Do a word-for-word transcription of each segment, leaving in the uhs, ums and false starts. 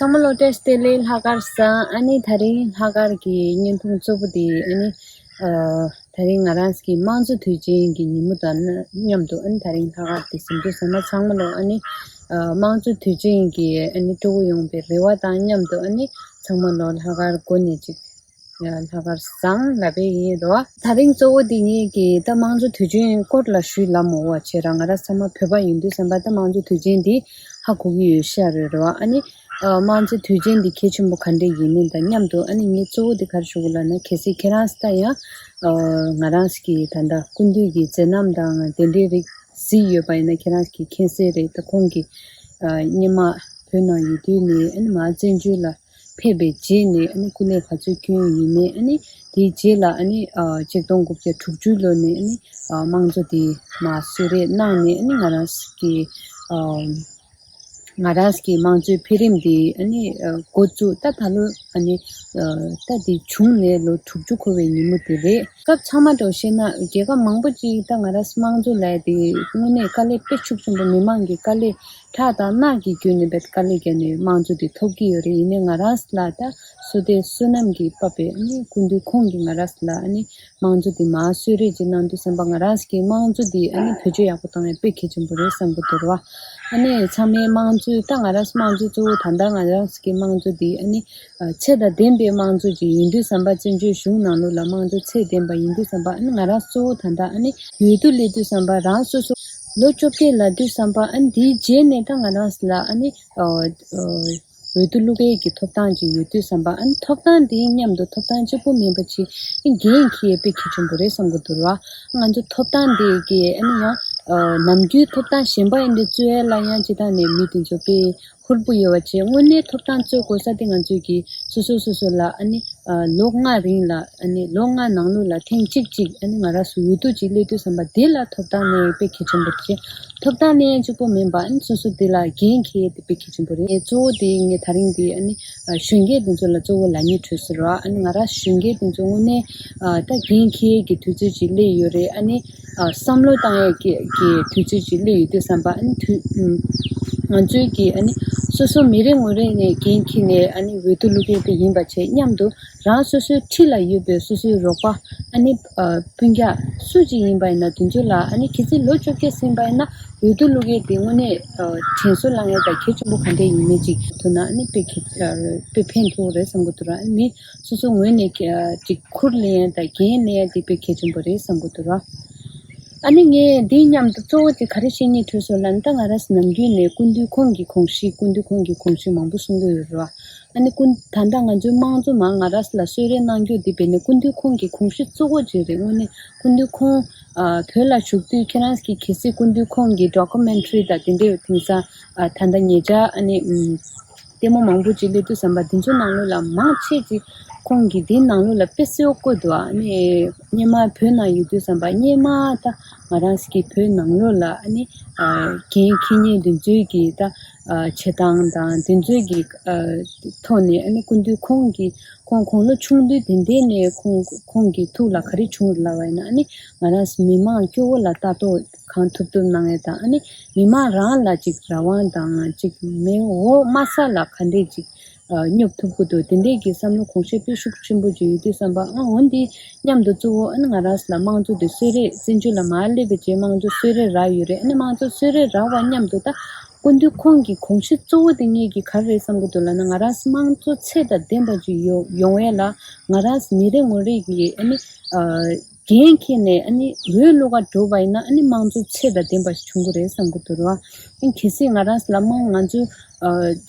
ཚང་མ་ལོ་བཀྲ་ཤིས་བདེ་ལེགས། ལྷག་དཀར་བཟང་། ཨ་ནི་དེ་རིང་ལྷག་དཀར་གྱི་བརྙན་ཐུང་གཙོ་བོ་དེ་ཨ་ནི་ཨ་དེ་རིང་ང་རང་གི་དམངས་གཙོ་དུས་ཆེན་གྱི་ཉིན་མོ་དང་མཉམ་དུ་ཨ་ནི་དེ་རིང་ལྷག་དཀར་དེ་ཟིན་དུས་ཚང་མ་ཚང་མ་ལོ་ཨ་ནི་ཨ་དམངས་གཙོ་དུས་ཆེན་གྱི་ཨ་ནི་སྤྲོ་པོ་ཡོང་བའི་རེ་བ་དང་མཉམ་དུ་ཨ་ནི་ཚང་མ་ལོ་ལྷག་དཀར་སྒོ་ནས་ཅིག་ལྷག་དཀར་བཟང་ལབ་པའི་ཡིན་རོ། དེ་རིང་གཙོ་བོ་འདི་ངེད་ཀྱི་ད་དམངས་གཙོ་དུས་ཆེན་སྐོར་ལ་ཞུས་ལ་མོ་བ་བྱས་ར། ང་རང་ཚང་མ་བོད་པ་ཡིན་དུས་ཙམ་པ་ད་དམངས་གཙོ་དུས་ཆེན་འདི་ཧ་གོ་གི་ཡོད་ཤག་རེད་རོ། ཨ་ནི་ཨ་དམངས་གཙོ་དུས་ཆེན་འདི་གལ་ཆེན་པོ་ག་འདྲ་ཡིན་མིན་དང་མཉམ་དུ་ཨ་ནི་ངས་གཙོ་བོ་འདི་ག་རེ་ཞུ་དགོས་ལབ་ན། གལ་སྲིད་ཁྱེད་རང་ད་ཡང་ཨ་ང་རང་གི་ད་ལྟ་སྐུ་མདུན་གྱི་མཛད་རྣམ་དང་དེ་འདྲའི་རིགས་གཟིགས་ཡོད་པ་ཡིན་ན་ཁྱེད་རང་གིས་མཁྱེན་གསལ་རེད། ད་ཁོང་གིས་ཨ་སྔོན་མ་བོད་ནང་ཡོད་དུས་ནས་ཨ་ནི་མར་བཙན་བྱོལ་ལ་ཕེབས་པའི་རྗེས་ནས་ཨ་ནི་སྐུ་ལས་ག་ཚོད་བསྐྱོན་ཡིན་མིན། ཨ་ནི་དེའི་རྗེས་ལ་ཨ་ནི་ཨ་ཆིག་སྟོང་དགུ་བརྒྱ་དྲུག་ཅུ་ལོ་ནས་ཨ་ནི་ཨ་དམངས་གཙོ་དེ་མར་གསོལ་རས་གནང་ནས་ཨ་ནི་ང་རང་གི་ཨ་ང་རང་གི་དམངས་གཙོའི་འཕེལ་རིམ་དེ་ཨ་ནི་ཨ་འགོ་བཙུགས། ད་ད་ལོ་ཨ་ནི་ཨ་ད་དེ་བྱུང་ནས་ལོ་དྲུག་ཅུ་འཁོར་བའི་ཉིན་མོ་དེ་རེད། སྐབས་ཚང་མ་འདྲ་བོ་བཤད་ན་རྒྱལ་ཁབ་མང་པོ་ཅིག་ད་ང་རང་དམངས་གཙོ་ལབ་ཡ་དེ་དངོས་གནས་དཀའ་ལས་དཔེ་ཤུགས་ཆེན་པོ། མི་མང་གི་དཀའ་ལས་ཁྲག་དང་རྣག་གིས་བསྐྱོན་ནས་བས་དཀའ་ལས་བརྒྱབ་ནས་དམངས་གཙོ་དེ་ཐོབ་ཀྱི་ཡོད་རེད། ཡིན་ནའི་ང་རང་ལ་ད་བསོད་བདེ་བསོད་ནམས་ཀྱིས་བབས་པའི་ཨ་ནི་སྐུ་མདུན་ཁོང་གིས་ང་རང་ལ་ཨ་ནི་དམངས་གཙོ་དེ་མར་གསོལ་རས་ཅིག་གནང་དུས་ཙམ་པ་ང་རང་གི་དམངས་གཙོ་དེ་ཨ་ནི་བེད་སྤྱོད་ཡག་པོ་བཏང་ཡ་དཔེ་གལ་ཆེན་པོ་རེད་བསམ་གྱི་འདུག་ར། ཨ་ནི་ཚང་མའི་དམངས་གཙོ་ད་ང་རང་དམངས་གཙོ་གཙོ་བོ་ད་ལྟ་ང་རང་གི་དམངས་གཙོ་དེ་ཨ་ནི་ཨ་ཚད་དང་ལྡན་པའི་དམངས་གཙོ་ཅིག་ཡིན་དུས་ཙམ་པ། བཙན་བྱོལ་གཞུང་ནང་ལོགས་ལ་དམངས་གཙོ་ཚད་ལྡན་པ་ཡིན་དུས་ཙམ་པ། ཨ་ནི་ང་རང་གཙོ་བོ་ད་ལྟ་ཨ་ནི་འོས་བསྡུ་སླེབས་དུས་ཙམ་པ་རང་སོ་སོ་ལོ་བཅོ་བརྒྱད་ལ་དུས་ཙམ་པ། ཨ་ནི་དེའི་རྗེས་ནས་ད་ང་རང་ལ་ཨ་ནི་ཨ་ཨ་འོས་བསྡུ་བླུག་ཡས་ཀྱི་ཐོབ་ཐང་ཅིག་ཡོད་དུས་ཙམ་པ། ཨ་ནི་ཐོབ་ཐང་དེའི་མཉམ་དུ་ཐོབ་ཐང་གཅིག་པོ་མིན་པ་ཅིག་ཨ་འགན་འཁྱེར་ཡས་དཔེ་གལ་ཆེན་པོ་རེད་བསམ་གྱི་འདུག་ར། ང་ཚོ་ཐོབ་ཐང་དེ་གི་ཨ་ནི་ཡང་ཨ་ནམ་རྒྱུན་ཐོབ་ཐང་གཞན་པ་ཡིན་དུས་རྩོད་ཡས་ལ་ཡང་སྤྱིར་བཏང་ནས་མི་དེ་ཚོ་དཔེ་ཧུར་པོ་ཡོད་པ་བྱས། དངོས་གནས་ཐོབ་ཐང་རྩོད་དགོས་ས་དེ་ང་ཚོས་ཀྱི་སོ་སོ་སོ་སོ་ལ་ཨ་ནི་ཨ་ལོ་ལྔ་རིང་ལ་ཨ་ནི་ལོ་ལྔ་ནང་ལོགས་ལ་ཐེངས་གཅིག་ཅིག་ཨ་ནི་ང་རང་ཚོ་འོས་བསྡུ་ཅིག་སླེབས་དུས་ཙམ་པ་དེ་ལ་ཐོབ་ཐང་ནི་དཔེ་གལ་ཆེན་པོ་རེད། ཐོབ་ཐང་ནི་གཅིག་པོ་མིན་པ་ཨ་ནི་སོ་སོ་དེ་ལ་འགན་འཁྱེར་ཡས་དེ་དཔེ་གལ་ཆེན་པོ་རེད། ངས་གཙོ་བོ་དེ་ངས་དེ་རིང་དེ་ཨ་ནི་ཨ་གཞོན་སྐྱེས་དེ་ཚོ་ལ་གཙོ་བོ་ལབ་སྙིང་བྲོ་ཟེར་བ། ཨ་ནི་ང་རང་གཞོན་སྐྱེས་དེ་ཚོ་དངོས་གནས་ཨ་ད་འགན་འཁྱེར་ཡས་ཀྱི་དུས་ཚོད་ཅིག་སླེབས་ཡོད་རེད། ཨ་ནི་ཨ་བསམ་བློ་བཏང་ཡས་ཀྱི་ཀྱི་དུས་ཚོད་ཅིག་སླེབས་ཡོད་དུས་ཙམ་པ། ཨ་ནི་དུས་ཨ་ང་ཚོའི་གི་ཨ་ནི་སོ་སོ་མི་རེ་ངོ་རེ་ནས་འགན་འཁྱེར་ནས་ཨ་ནི་འོས་བསྡུ་བླུག་མཁན་དེ་ཡིན་པ་བྱས། མཉམ་དུ་རང་སོ་སོའི་འཁྲིས་ལ་ཡོད་པའི་སོ་སོའི་རོགས་པ་ཨ་ནི་ཨ་སྤུན་ཀྱག་སུ་ཅིག་ཡིན་པ་ཡིན་ན་དེ་ཚོ་ལ་ཨ་ནི་གལ་སྲིད་ལོ་བཅོ་བརྒྱད་ཟིན་པ་ཡིན་ན་འོས་བསྡུ་བླུག་མཁན་དེ་དངོས་གནས་ཨ་དྲན་གསོ་བསླང་ཡས་དང་གལ་ཆེན་པོ་ག་འདྲ་ཡིན་མིན་ཅིག་ཐུག་ན་ཨ་ནི་དཔེ་གལ་ཨ་དཔེ་ཕན་ཐོགས་རེད་བསམ་གྱི་འདུག་ར། ཨ་ནི་མི་སོ་སོ་ངོས་ནས་ཀྱི་ཨ་ཅིག་ཁུར་ལེན་ཡས་དང་འགན་ལེན་ཡས་དེ་དཔེ་གལ་ཆེན་པོ་རེད་བསམ་གྱི་འདུག་ར། ཨ་ནི་ངས་འདིའི་མཉམ་དུ་གཙོ་བོ་དེ་ག་རེ་བཤད་སྙིང་འདོད་སོང་ལབ་ན། ད་ང་རང་ནམ་རྒྱུན་ནས་སྐུ་མདུན་ཁོང་གི་དགོངས་གཞི་སྐུ་མདུན་ཁོང་གི་དགོངས་གཞི་མང་པོ་གསུང་གི་ཡོད་རེད་བ། ཨ་ནི་སྐུ་ད་ལྟ་ང་ཚོའི་དམངས་གཙོ་མང་ང་རང་ལ་གསོལ་རས་གནང་རྒྱུ་འདི་བས་ནས་སྐུ་མདུན་ཁོང་གི་དགོངས་གཞི་གཙོ་བོ་ཅིག་རེད། དངོས་གནས་སྐུ་མདུན་ཁོང་ཨ་བོད་ལ་བཞུགས་དུས་ཁྱེད་རང་གིས་གལ་སྲིད་སྐུ་མདུན་ཁོང་གི་ཌོ་ཀུ་མེན་ཊ་རི་དང་དེ་འདྲའི་དེང་སང་ཨ་ད་ལྟ་ཉེ་ཆར་ཨ་ནི་ཨམ་ལྟད་མོ་མང་པོ་ཅིག་སླེབས་དུས་ཙམ་པ་འདི་ཚོ་ནང་ལོགས་ལ་མང་ཆེ་ཅིག་ཁོང་གིས་འདིའི་ནང་ལོགས་ལ་དཔེ་གསལ་པོ་བཀོད་འདུག་ཨ་ནི་སྔོན་མ་བོད་ནང་ཡོད་དུས་ཙམ་པ་སྔོན་མ་ད་ང་རང་གི་བོད་ནང་ལོགས་ལ་ཨ་ནི་ཨ་འགན་འཁྱེར་མཁན་དེ་ཚོའི་གི་ད་ཨ་བྱེད་སྟངས་དང་དེ་ཚོའི་གི་ཨ་ཐོག་ནས་ཨ་ནི་སྐུ་མདུན་ཁོང་གི་ཁོང་དགུང་ལོ་ཆུང་དུས་དེ་འདྲ་ནས་ཁོང་ཁོང་གི་ཐུགས་ལ་ག་རེ་བྱུང་ལབ་པ་ཡིན་ན། ཨ་ནི་ང་རང་མི་མང་སྐྱོ་བོ་ལ་ལྟ་རྟོག་གང་ཐུབ་ཐུབ་གནང་ཡས་དང་། ཨ་ནི་མི་མང་རང་ལ་ཅིག་རང་དབང་དང་ཅིག་མེ་འོ་དམའ་ས་ལ་ག་འདྲས་ཅིག་ཨ་སྙོབ་ཐུབ་ཀྱི་འདུག་དེ་འདྲས་ཀྱི་བསམ་བློ་དགོངས་བཞེས་དཔེ་ཤུགས་ཆེན་པོ་ཅིག་ཡོད་དུས་ཙམ་པ། ཨ་འོ་འདི་མཉམ་དུ་གཙོ་བོ་ཨ་ནི་ང་རང་ལ་དམངས་གཙོ་དེ་གསོལ་རས་བཙན་བྱོལ་ལ་མར་སླེབས་པའི་རྗེས་དམངས་གཙོ་གསོལ་རས་རག་ཡོད་རེད། ཨ་ནི་དམངས་གཙོ་གསོལ་རས་རག་པ་མཉམ་དུ་ད་སྐུ་མདུན་ཁོང་གི་དགོངས་གཞི་གཙོ་བོ་དེ་ངེད་ཀྱིས་ག་རེ་རེད་བསམ་གྱི་འདུག་ལབ་ན། ང་རང་དམངས་གཙོ་ཚད་དང་ལྡན་པ་ཅིག་ཡོང་ཡོང་ཡས་ལ་ང་རང་མི་རེ་ངོ་རེ་གི་ཨ་ནི་ཨ་འགན་འཁྱེར་ནས་ཨ་ནི་འོས་བླུག་ག་འགྲོ་བ་ཡིན་ན་ཨ་ནི་དམངས་གཙོ་ཚད་དང་ལྡན་པ་ཞིག་བྱུང་གི་རེད་བསམ་གྱི་འདུག་ར། ཨ་ནི་གལ་སྲིད་ང་རང་ལ་དམངས་ང་ཚོ་ཨ་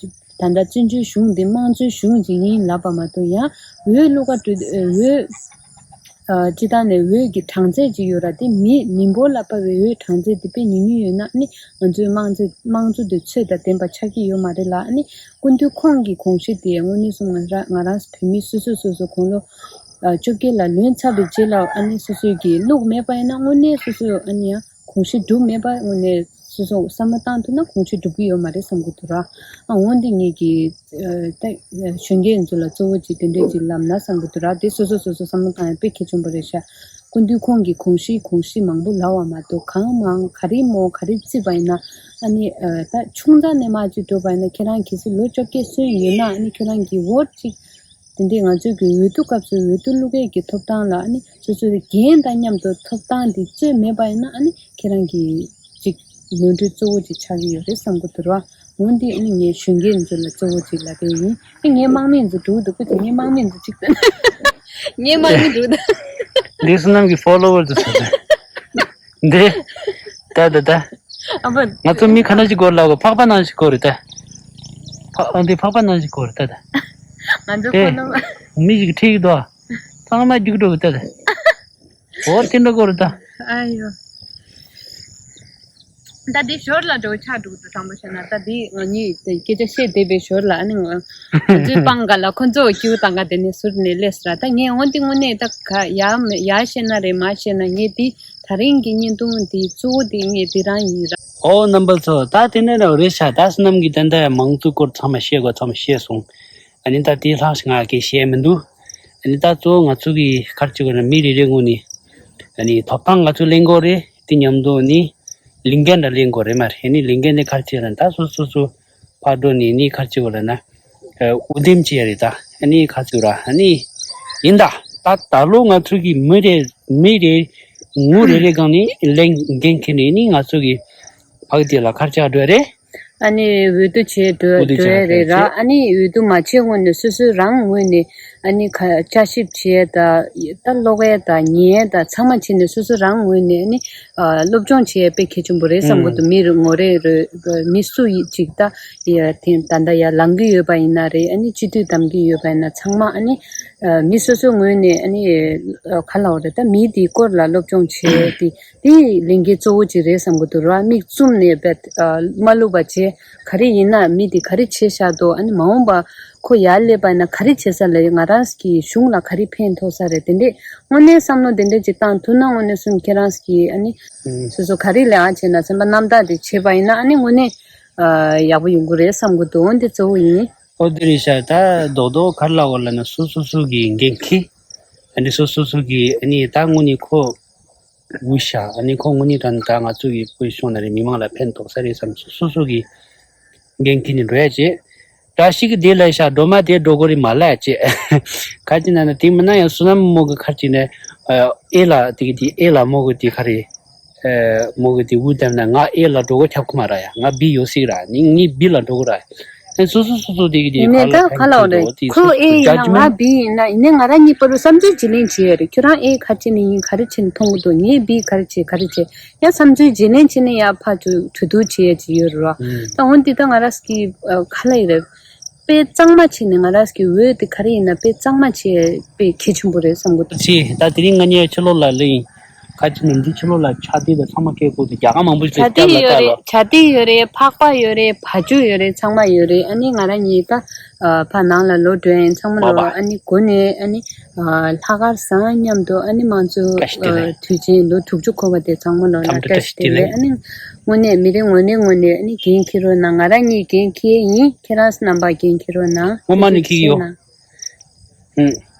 ད་ལྟ་བཙན་བྱོལ་གཞུང་འདི་དམངས་གཙོའི་གཞུང་ཅིག་ཡིན་ལབ་པ་མ་གཏོགས་ཡང་འོས་བླུག་ག་འགྲོ་འོས་ཨ་སྤྱིར་བཏང་ནས་འོས་ཀྱི་གྲངས་ཚད་ཅིག་ཡོད་ར། དེ་མི་མི་འབོར་ལ་དཔག་པའི་འོས་གྲངས་ཚད་དེ་དཔེ་ཉུང་ཉུང་ཡོད་ན་ཨ་ནི་ང་ཚོའི་དམངས་གཙོ་དམངས་གཙོ་དེ་ཚད་དང་ལྡན་པ་ཆགས་ཀྱི་ཡོད་མ་རེད་ལ། ཨ་ནི་སྐུ་མདུན་ཁོང་གི་དགོངས་གཞི་དེ་དངོས་གནས་སོང་ང་ར་ང་རང་བོད་མི་སོ་སོ་སོ་སོ་དགུང་ལོ་ཨ་བཅོ་བརྒྱད་ལ་ལོན་ཚར་བའི་རྗེས་ལ་ཨ་ནི་སོ་སོའི་གི་བླུག་མེད་པ་ཡིན་ན་དངོས་གནས་སོ་སོ་ཨ་ནི་ཡང་དགོངས་གཞི་འགྲུབ་མེད་པ་དངོས་གནས་སོ་སོ་བསམ་བློ་བཏང་ཐུབ་ན་དགོངས་གཞི་འགྲུབ་ཀྱི་ཡོད་མ་རེད་བསམ་གྱི་འདུག་ར། ཨ་འོན་ཏེ་ངེད་ཀྱི་ཨ་ད་གཞོན་སྐྱེས་ཚོ་ལ་གཙོ་བོ་ཅིག་དེ་འདྲས་ཅིག་ལབ་ན་བསམ་གྱི་འདུག་ར། དེ་སོ་སོ་སོ་སོ་བསམ་བློ་བཏང་ཡ་དཔེ་གལ་ཆེན་པོ་རེད་ཤག་སྐུ་མདུན་ཁོང་གི་དགོངས་གཞི་དགོངས་གཞི་མང་པོ་ལབ་པ་མ་གཏོགས། གང་མང་ག་རེ་མོ་ག་རེ་བརྩིས་པ་ཡིན་ན། ཨ་ནི་ཨ་ད་ཆུང་ཙག་ནས་མར་ཅིག་འགྲོ་བ་ཡིན་ན། ཁྱེད་རང་གལ་སྲིད་ལོ་བཅོ་བརྒྱད་སོན་ཡོད་ན། ཨ་ནི་ཁྱེད་རང་གི་འོ་ཅིག་དེ་འདྲའི་ང་ཚོའི་གི་འོས་བསྡུ་སྐབས་སུ་འོས་བསྡུ་བླུག་མཁན་གྱི་ཐོབ་ཐང་ལ། ཨ་ནི་སོ་སོའི་འགན་དང་མཉམ་དུ་ཐོབ་ཐང་དེ་རྩོད་མེད་པ་ཡིན་ན། ཨ་ནི་ཁྱེད་རང་གི་ཅིག་ནོར་འཁྲུལ་གཙོ་བོ་ཅིག་ཆགས་ཀྱི་ཡོད་རེད་བསམ་གྱི་འདུག་ར། འོན་ཏེ་ཨ་ནི་ངས་གཞོན་སྐྱེས་ཚོ་ལ་གཙོ་བོ་ཅིག་ལབ་པ་ཡིན། ཨ་ངའི་དམག་མི་ཚོ་འགྲོ་གི་འདུག་ཁོ་ཚོ་ངའི་དམག་མི་ཚོ་ཅིག་ད་ངའི་དམག་མི་འགྲོ་གི་འདུག་འདི་བསོད་ནམས་ཀྱི་ཕོ་ལོ་ཝར་དུ་ཟེར་ཏེ། འདི། ད་ད་ད། ཨ་ཕ། ང་ཚོ་མི་ག་འདྲ་ཞིག་དགོས་ལབ་གོ། ཕག་པ་ནང་བཞིན་དགོས་རེད་ད། ཕ་ཨ་འདི་ཕག་པ་ནང་བཞིན་དགོས་རེད་ད་ད། ང་ཚོ་དེ་ཕོ་ལོ་ཝར། མི་ཞིག་ཁྲིད་ཀྱི་འདུག་ཚང་མ་རྒྱུག་འགྲོ་གི་ད་ད། འོར་དེ་འདྲ་དགོས་རེད་ད། ཨ་ཡོ། ད་འདི་ཞོར་ལ་འགྲོ་ཆགས་འགྲོ་གི་འདུག་དྲང་པོ་བཤད་ན། ད་འདི་ང་གཉིས་དེ་སྐད་ཆ་བཤད་བསྡད་པའི་ཞོར་ལ། ཨ་ནི་ང་ང་ཚོའི་པང་ག་ལ་ཁོ་ཚོ་ཀྱུ་དང་ག་དེ་ནས་ཟུར་ནས་སླེབས་སོང་ར། ད་ངས་འོན་ཏེ་དངོས་གནས་ད་ག་ཡ་ཡ་བཤད་ན་རེད། མ་བཤད་ན། ངས་འདི་ད་རིང་གི་བརྙན་ཐུང་འདི་གཙོ་བོ་འདི་ངས་འདི་རང་ཡིན་ར། ཨོ་རྣམ་པ་ཚོ། ད་དེ་ནས་ར་རེད་ཤག་ད་བསོད་ནམས་ཀྱིས་ད་ལྟ་ཡང་མང་གཙོའི་སྐོར་ཚང་མ་བཤད་དགོས་ཚང་མ་བཤད་སོང་། ཨ་ནི་ད་དེ་ལྷག་ཞིག་ང་གིས་བཤད་མི་འདུག་ཨ་ནི་ད་གཙོ་བོ་ང་ཚོ་གི་ག་རེ་བྱེད་དགོས་ན། མི་རེ་རེ་ངོས་ནས་ཨ་ནི་ཐོབ་ཐང་ང་ཚོ་ལེན་དགོས་རེད། དེ་མཉམ་དུ་ཨ་ནི་ལས་འགན་འདྲ་ལེན་དགོས་རེད་མ་རེད། ཨ་ནི་ལས་འགན་དེ་ག་རེ་བྱེད་ན། ད་སོ་སོ་སོ་ཕར་འགྲོ་ནས་ཨ་ནི་ག་རེ་བྱེད་དགོས་ལབ་ན། ཨ་དབུགས་འདེམས་བྱེད་ཡ་རེད་ད། ཨ་ནི་ག་རེ་བྱེད་ར། ཨ་ནི་ཡིན་ད། ད་ད་ལོ་ང་ཚོ་གི་མི་རེ་མི་རེ་ངོས་རེ་རེ་སྒང་ནས་ལས་འགན་འཁྱེར་ནས་ཨ་ནི་ང་ཚོ་གི་ཕ་གི་དེ་ལ་ག་རེ་བྱེད་འགྲོ་ཡ་རེད། ཨ་ནི་འོས་བསྡུ་བྱས་འགྲོ་འོས་བསྡུ་འགྲོ་བྱས་ཡ་རེད་ར། འགྲོ་བྱས། ཨ་ནི་འོས་བསྡུ་མ་བྱས་སྔོན་ནས་སོ་སོ་རང་ངོས་ནས་ཨ་ནི་ཁ་བསྐྱར་ཞིབ་བྱས་ད། ད་ཀློག་ཡ་ད་ཉན་ཡ་ད་ཚང་མ་བྱས་ནས་སོ་སོ་རང་ངོས་ནས་ཨ་ནི་ཨ་སློབ་སྦྱོང་བྱས་ཡ་དཔེ་གལ་ཆེན་པོ་རེད་བསམ་གི་འདུག་ཨུམ། མི་རེ་ངོ་རེ་རེ་མི་སུ་ཡིན་ཅིག་ད་ཡ་དེ་ད་ལྟ་ཡར་ལངས་ཀྱི་ཡོད་པ་ཡིན་ན་རེད། ཨ་ནི་སྤྱི་འཐུས་བདམས་ཀྱི་ཡོད་པ་ཡིན་ན། ཚང་མ་ཨ་ནི་ཨ་མི་སོ་སོ་ངོས་ནས་ཨ་ནི་ཨ་ག་ལབ་དགོས་རེད། ད་མི་དེའི་སྐོར་ལ་སློབ་སྦྱོང་བྱས་ཏེ། དེ་ལས་འགན་གཙོ་བོ་ཅིག་རེད་བསམ་གི་འདུག་ར། མིག་བཙུམ་ནས་བེད་ཨ་མ་བླུགས་པ་བྱས། ག་རེ་ཡིན་ན་མི་དེ་ག་རེ་བྱས་བཞག་འདུག་ཨ་ནི་མ་འོངས་པ་ཁོ་ཡར་སླེབས་པ་ཡིན་ན་ག་རེ་བྱེད་ས་ལ་ང་རང་གི་གཞུང་ལ་ག་རེ་ཕན་ཐོགས་ས་རེད། དེ་འདྲས་དངོས་གནས་བསམ་བློ་དེ་འདྲས་ཅིག་བཏང་ཐུབ་ན། དངོས་གནས་གསུམ་ཁྱེད་རང་གི་ཨ་ནི་ཨུམ། སོ་སོ་ག་རེ་ལས་ཨ་བྱས་ན་སེམས་པ་རྣམ་དག་དེ་བྱས་པ་ཡིན་ན། ཨ་ནི་དངོས་གནས་ཨ་ཡག་པོ་ཡོང་གི་རེད་བསམ་གི་འདུག་འོ་འདི་གཙོ་བོ་ཡིན། ཨོ་དེ་རེད་ཤག་ད་རྡོག་རྡོག་ག་རེ་ལབ་དགོས་ལབ་ན། སོ་སོ་སོ་གི་འགན་འཁྱེར། ཨ་ནི་སོ་སོ་སོ་གི་ཨ་ནི་ད་དངོས་གནས་ཁོ་འུ་ཤ། ཨ་ནི་ཁོ་དངོས་གནས་དྲང་གནས་ད་ང་ཚོ་གི་བོད་གཞུང་ནང་རེད། མི་མང་ལ་ཕན་ཐོགས་ས་རེད་བསམ། སོ་སོ་སོ་གི་འགན་འཁྱེར་ནས་འགྲོ་ཡ་བྱེད། བཀྲ་ཤིས་ཀྱིས་དེ་ལབ་ཤག་སྒྲོལ་མ་དེ་འགྲོ་དགོས་རེད་མ་ལབ་ཡ་བྱེད། ག་རེ་ཡིན་ན་ན་དེ་མིན་ན་ཡང་བསོད་ནམས་མོ་གི་ག་རེ་བྱས་ནས་ཨེ་ལ་དེ་གི་དེ་ཨེ་ལ་མོ་གི་དེ་ག་རེ། ཨེ་མོ་གི་དེ་འུ་བསྡད་ན་ང་ཨེ་ལ་འགྲོ་དགོས་ཁྱབ་ཁོ་མ་ར་ཡ། ང་བི་ཡོད་སྲིད་ར། ནི་ངས་བི་ལ་འགྲོ་དགོས་ར། ཨེ་སོ་སོ་སོ་སོ་དེ་གི་དེ་ཡིན་ནའི་ག་ལ་ད་ག་ལ་འོ་རེད། ཁོ་ཨེ་ཡིན་ན་ང་བི་ཡིན་ན། ཡིན་ནའི་ང་རང་གཉིས་བར་དུ་བསམ་ཚུལ་བརྗེ་ལེན་བྱེད་ཡ་རེད། ཁྱོད་རང་ཨེ་ག་རེ་བྱས་ནས་ཡིན། ག་རེ་བྱས་ནས་མཐོང་གི་འདུག་ངས་བི་ག་རེ་བྱས་ག་རེ་བྱས། ཡ་བསམ་ཚུལ་བརྗེ་ལེན་བྱས་ནས་ཡ་ཕར་ཚུར་གྲོས་བསྡུར་བྱེད་ཡ་ཅིག་ཡོད་རེད་བ། ཨུམ། ད་འོན་ཏེ་ད་ང་རང་གི་ཨ་ག་ལ་ཡིན་རེད། དཔེ་གཙང་མ་བྱས་ནས་ང་རང་གི་འོས་དེ་ག་རེ་ཡིན་ན་དཔེ་གཙང་མ་བྱས་དཔེ་གལ་ཆེན་པོ་རེད་བསམ་གི་འདུག་ཅི་ད་དེ་རིང་ང་གཉིས་ཕྱི་ལོགས་ལ་སླེབས་ཡིན། ཁ་ཅིག་ནས་འདི་ཕྱི་ལོགས་ལ་ཆ་དེ་དང་ཚང་མ་སྐད་ཁུག་དེ་རྒྱ་གར་མང་པོ་ཞིག་ཆ་དེ་སྐྱབས་ལ་ཡོད་ལྟ་རེད། ལོ། ཆ་དེ་ཡོད་རེད། ཕག་པ་ཡོད་རེད། བ་ཕྱུགས་ཡོད་རེད། ཚང་མ་ཡོད་རེད། ཨ་ནི་ང་རང་གཉིས་ད་ཨ་ཕར་ནང་ལ་ལོག་འགྲོ་ཡིན། ཚང་མ་མ་ལོ་པ། ཨ་ནི་སྒོ་ནས་ཨ་ནི་ཨ་ལྷག་དཀར་བཟང་མཉམ་དུ་ཨ་ནི་མང་གཙོ་བཀྲ་ཤིས་བདེ་ལེགས། ཨ་དུས་ཆེན་ལོ་དྲུག་ཅུ་འཁོར་བ་དེ་ཚང་མ་ལོ་ལ་ཐམས་ཅད་བཀྲ་ཤིས་བདེ་ལེགས། ཨ་ནི་དངོས་གནས་མི་རེ་ངོ་ནས་ངོ་ནས་ཨ་ནི་འགན་འཁྱེར་རོགས་གནང་། ང་རང་གཉིས་འགན་འཁྱེར་ཡིན། ཁྱེད་རང་རྣམ་པ་འགན་འཁྱེར་རོགས་གནང་། ངོ་མ་ནས་འཁྱེར་གྱི་ཡོད། ཨུ།